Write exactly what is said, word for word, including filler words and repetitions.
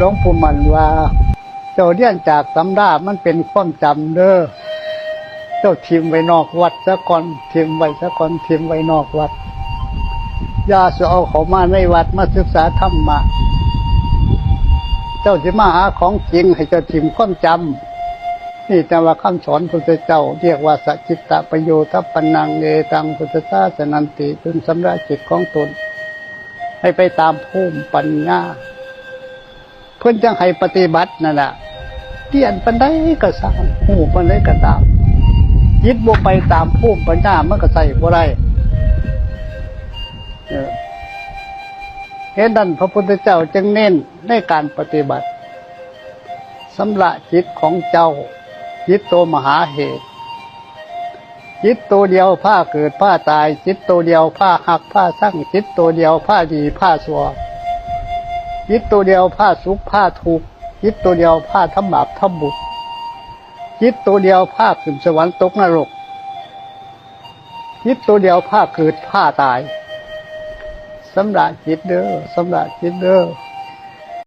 หลวงปู่มั่นว่า เจ้าเรียนจากตำรามันเป็นความจำเด้อ เจ้าถิ่มไว้นอกวัดซะก่อน ถิ่มไว้ซะก่อน ถิ่มไว้นอกวัด อย่าสิเอาเข้ามาในวัดมาศึกษาธรรมะ เจ้าสิมาหาของจริง ให้เจ้าถิ่มความจำ นี่แต่ว่าคำสอนพุทธเจ้า เรียกว่าสัจจิตตประโยชน์ปันนัง เอตังพุทธศาสนันติ พึงชำระจิตของตน ให้ไปตามภูมิปัญญา เพิ่นจังให้ปฏิบัตินั่นแหละ เรียนปานใดก็ช่าง ฮู้ปานใดก็ตาม จิตบ่ไปตามภูมิปัญญา มันก็ใช้บ่ได้ เออ เหตุนั้นพระพุทธเจ้าจึงเน้นในการปฏิบัติ ชำระจิตของเจ้า จิตตัวมหาเหตุ จิตตัวเดียวพาเกิดพาตาย จิตตัวเดียวพาฮักพาซัง จิตตัวเดียวพาดีพาชั่ว จิตตัวเดียวพาสุขพาทุกข์ จิตตัวเดียวพาทำบาปทำบุญ จิตตัวเดียวพาขึ้นสวรรค์ตกนรก จิตตัวเดียวพาเกิดพาตาย ชำระจิตเด้อ ชำระจิตเด้อ